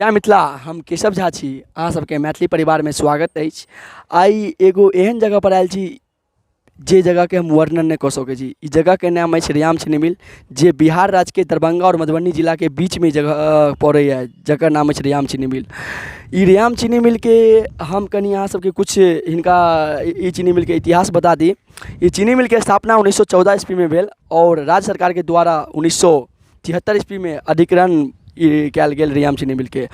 जय मिथिला, हम केशव झा छी। अहाँ सबके मैथिली परिवारमे स्वागत अछि। आइ एगो एहन जगहपर आयल छी जे जगहके हम वर्णन नहि कऽ सकै छी। ई जगहके नाम अछि रैयाम चीनी मिल, जे बिहार राज्यके दरभंगा आओर मधुबनी जिलाके बीचमे ई जगह पड़ैए, जकर नाम अछि रैयाम चीनी मिल। ई रैयाम चीनी मिलके हम कनि अहाँ सबके किछु हिनका ई चीनी मिलके इतिहास बता दी। ई चीनी मिलके स्थापना 1914 ईस्वीमे भेल आओर राज्य सरकारके द्वारा 1973 ईस्वीमे अधिग्रहण ई कयल गेल रैयाम चीनी मिलके।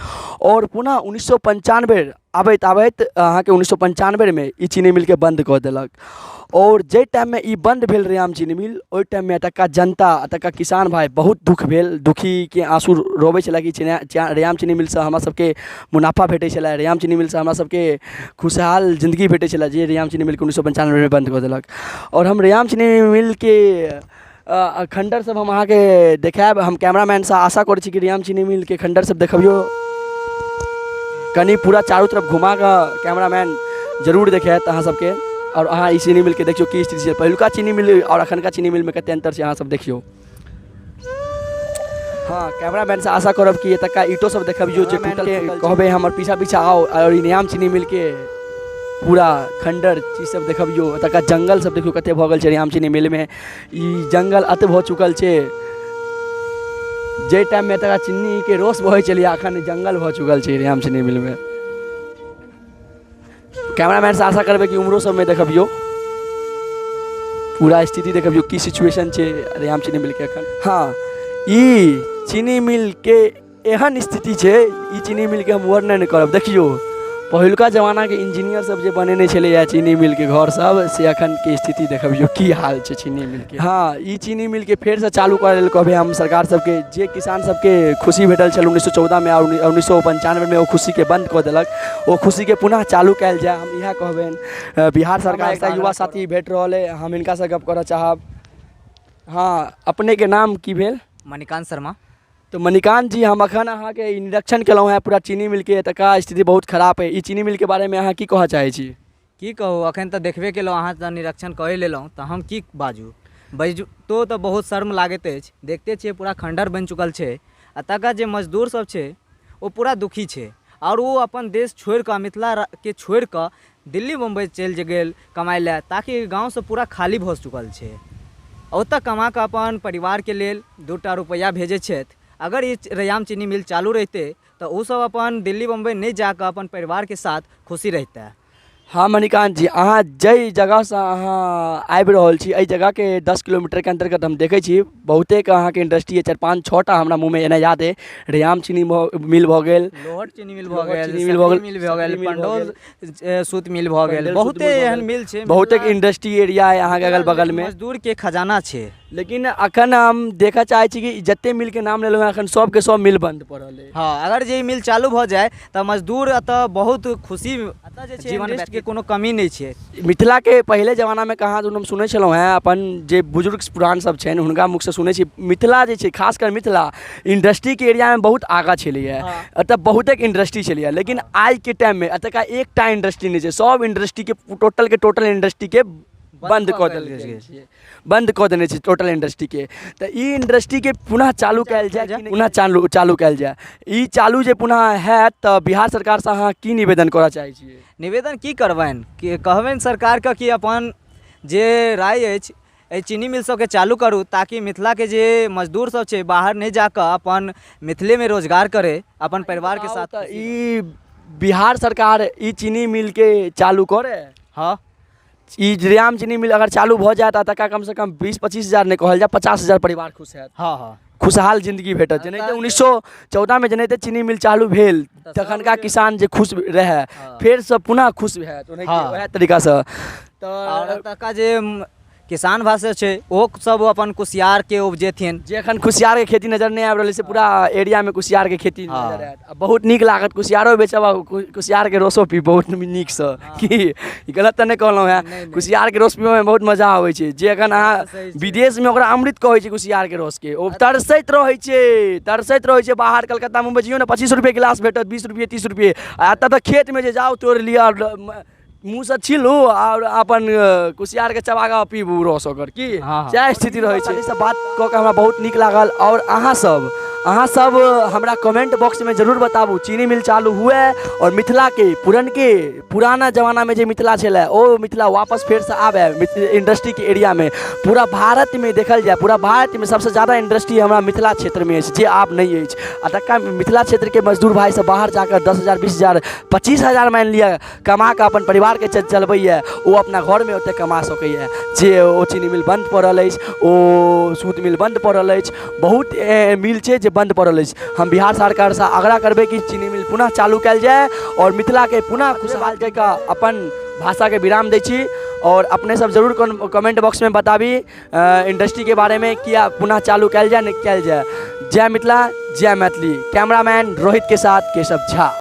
आओर पुनः 1995 आबैत आबैत अहाँके 1995मे ई चीनी मिलके बन्द कऽ देलक। आओर जाहि टाइममे ई बन्द भेल रैयाम चीनी मिल, ओहि टाइममे एतुका जनता, एतुका किसान भाइ बहुत दुःख भेल, दुःखीके आँसू रोबै छलै कि रैयाम चीनी मिलसँ हमरा सबके मुनाफा भेटै छलै, रैयाम चीनी मिलसँ हमरा सबके खुशहाल जिन्दगी भेटै छलै, जे रैयाम चीनी मिलके 1995मे बन्द कऽ देलक। आओर हम रैयाम चीनी मिलके खण्डर सब हम अहाँके देखायब। हम कैमरामैनसँ आशा करै छी कि रैयाम चीनी मिलके खण्डर सब देखबियौ कनि, पूरा चारू तरफ घुमा कऽ कैमरामैन जरूर देखायत अहाँ सबके। आओर अहाँ ई चीनी मिलके देखियौ की स्थिति छै। पहिलुका चीनी मिल आओर अखनका चीनी मिलमे कते अन्तर छै, अहाँ सब देखियौ। हँ, कैमरामैनसँ आशा करब कि एतुका ईंटो सब देखबियौ जे टूटल। कहबै हमर पीछा पीछा आउ आओर ई रैयाम चीनी मिलके पूरा खण्डर चीज सब देखबियौ। एतुका जङ्गल सब देखियौ कते भऽ गेल छै। रैयाम चीनी मिलमे ई जङ्गल अत भऽ चुकल छै। जाहि टाइममे एतुका चिन्नीके रस बहै छलैए, अखन जङ्गल भऽ चुकल छै रैयाम चीनी मिलमे। कैमरामैनसँ आशा करबै कि उम्हरो सबमे देखबियौ, पूरा स्थिति देखबियौ की सिचुएशन छै रैयाम चीनी मिलके अखन। हँ, ई चीनी मिलके एहन स्थिति छै, ई चीनी मिलके हम वर्णन नहि करब। देखियौ, पहिलुका जमानाके इंजीनियर सब जे बनेने छलैए चीनी मिलके घर सब, से अखनके स्थिति देखबियौ की हाल छै चीनी मिलके। हँ, ई चीनी मिलके फेरसँ चालू करै लेल कहबै हम सरकार सबके। जे किसान सबके खुशी भेटल छल 1914मे आओर 1995मे ओ खुशीके बन्द कऽ देलक, ओ खुशीके पुनः चालू कयल जाय, हम इएह कहबनि बिहार सरकार। एकटा युवा साथी भेट रहल अइ, हम हिनकासँ गप करऽ चाहब। हँ, अपनेके नाम की भेल? मणिकांत शर्मा। तऽ मणिकांत जी, हम अखन अहाँके ई निरीक्षण केलहुँ हेँ पूरा चीनी मिलके। एतुका स्थिति बहुत खराब अइ। ई चीनी मिलके बारेमे अहाँ की कहऽ चाहै छी? की कहू, अखन तऽ देखबे केलहुँ अहाँ, तऽ निरीक्षण कए लेलहुँ, तऽ हम की बाजू? बजितो तऽ बहुत शर्म लागैत अछि। देखते छियै, पूरा खण्डर बनि चुकल छै। एतुका जे मजदूर सब छै ओ पूरा दुखी छै आओर ओ अपन देश छोड़ि कऽ, मिथिलाके छोड़ि कऽ दिल्ली बम्बई चलि गेल कमाइ लए, ताकि गाँवसँ पूरा खाली भऽ चुकल छै। ओतऽ कमा कऽ अपन परिवारके लेल 2 टा रुपैआ भेजै छथि। अगर ई रैयाम चीनी मिल चालू रहितै तऽ ओसभ अपन दिल्ली बम्बई नहि जा कऽ अपन परिवारके साथ खुशी रहितै। हँ मणिकान्त जी, अहाँ जाहि जगहसँ अहाँ आबि रहल छी, एहि जगहके 10 किलोमीटरके अन्तर्गत हम देखै छी बहुतेक अहाँके इंडस्ट्री अइ। चारि पाँच छओ टा हमरा मुँहमे एना याद अइ। रैयाम चीनी मिल भऽ गेल, लोहट चीनी मिल भऽ गेल, चीनी मिल भऽ गेल, मिल भऽ गेल, पंडौल सूत मिल भऽ गेल, बहुते एहन मिल छै। बहुतेक इंडस्ट्री एरिया अइ अहाँके अगल बगलमे। मजदूरके खजाना छै। लेकिन अखन हम देखऽ चाहै छी कि जते मिलके नाम लेलहुँ हेँ, अखन सबके सब मिल बन्द पड़ल अइ। हँ, अगर जे ई मिल चालू भऽ जाय तऽ मजदूर एतऽ बहुत खुशी एतऽ जे छै जीवन के कोनो कमी नहि छै। मिथिलाके पहिले जमानामे कहाँ दुन हम सुनै छलहुँ हेँ, अपन जे बुजुर्ग पुरान सब छनि हुनका मुखसँ सुनै छी, मिथिला जे छै, खासकर मिथिला इंडस्ट्रीके एरियामे बहुत आगाँ छलैए। एतऽ बहुतेक इंडस्ट्री छलैए, लेकिन आइके टाइममे एतुका एकटा इंडस्ट्री नहि छै। सब इंडस्ट्रीके, टोटलके टोटल इंडस्ट्रीके बन्द कऽ देल गेल छै, बन्द कऽ देने छै टोटल इंडस्ट्रीके। तऽ ई इंडस्ट्रीके पुनः चालू कयल जाय, पुनः चालू चालू कयल जाय। ई चालू जे पुनः हैत तऽ बिहार सरकारसँ अहाँ की निवेदन करऽ चाहै छियै? निवेदन की करबनि कि कहबनि सरकारके कि अपन जे राय अछि, एहि चीनी मिल सबके चालू करू, ताकि मिथिलाके जे मजदूर सब छै बाहर नहि जाकऽ अपन मिथिलेमे रोजगार करै, अपन परिवारके साथ। तऽ ई बिहार सरकार ई चीनी मिलके चालू करै? हँ। ई रैयाम चीनी मिल अगर चालू भऽ जायत, तकर कमसँ कम 20-25 हजार नहि कहल जाय, 50,000 परिवार खुश हैत। हँ हँ खुशहाल जिन्दगी भेटत। जेनाहिते 1914मे जेनाहिते चीनी मिल चालू भेल, तखनका किसान जे खुश रहए, फेरसँ पुनः खुश हैत ओनाहिते, वएह तरीकासँ। तऽ आओर एतुका जे किसान भाइ सब छै, ओहो सब अपन कुसियारके उपजेथिन। जे एखन कुसियारके खेती नजर नहि आबि रहल छै, पूरा एरियामे कुसियारके खेती नजर आयत आ बहुत नीक लागत। कुसियारो बेचब आ कुसियारके रसो पीब बहुत नीकसँ। की ई गलत तऽ नहि कहलहुँ हेँ? कुसियारके रस पीबऽमे बहुत मजा आबै छै। जे एखन अहाँ विदेशमे ओकरा अमृत कहै छै कुसियारके रसके, ओ तरसैत रहै छै, तरसैत रहै छै। बाहर कलकत्ता मुम्बई जइयौ ने, 25 रुपए गिलास भेटत, 20 रुपए, 30 रुपए। आ एतऽ तऽ खेतमे जे जाउ, तोड़ि लिअ, मुँहसँ छीलू आओर अपन कुसियारके चबा कऽ पीबू रस ओकर की। हँ। सएह स्थिति रहै छै। ई सब बात कऽ कऽ हमरा बहुत नीक लागल। आओर अहाँ सब अहाँ सब हमरा कमेंट बॉक्समे जरूर बताबू, चीनी मिल चालू हुए आओर मिथिलाके पुरनके पुराना जमानामे जे मिथिला छलै ओ मिथिला वापस फेरसँ आबै इंडस्ट्रीके एरियामे। पूरा भारतमे देखल जाय, पूरा भारतमे सबसँ जादा इंडस्ट्री हमरा मिथिला क्षेत्रमे अछि, जे आब नहि अछि। एतुका मिथिला क्षेत्रके मजदूर भाइ सब बाहर जाकऽ 10,000, 20,000, 25,000 मानि लिअ कमा कऽ अपन परिवारके चलबैए, ओ अपना घरमे ओतेक कमा सकैए। जे ओ चीनी मिल बन्द पड़ल अछि, ओ सूत मिल बन्द पड़ल अछि, बहुत एहन मिल छै जे बन्द पड़ल अछि। हम बिहार सरकारसँ आग्रह करबै कि चीनी मिल पुनः चालू कयल जाय आओर मिथिलाके पुनः खुशहाल कए कऽ अपन भाषाके विराम दै छी। आओर अपने सब जरूर कमेंट बॉक्समे बताबी इंडस्ट्रीके बारेमे, किया पुनः चालू कयल जाय, नहि कयल जाय। जय मिथिला, जय मैथिली। कैमरामैन रोहितके साथ केशव झा।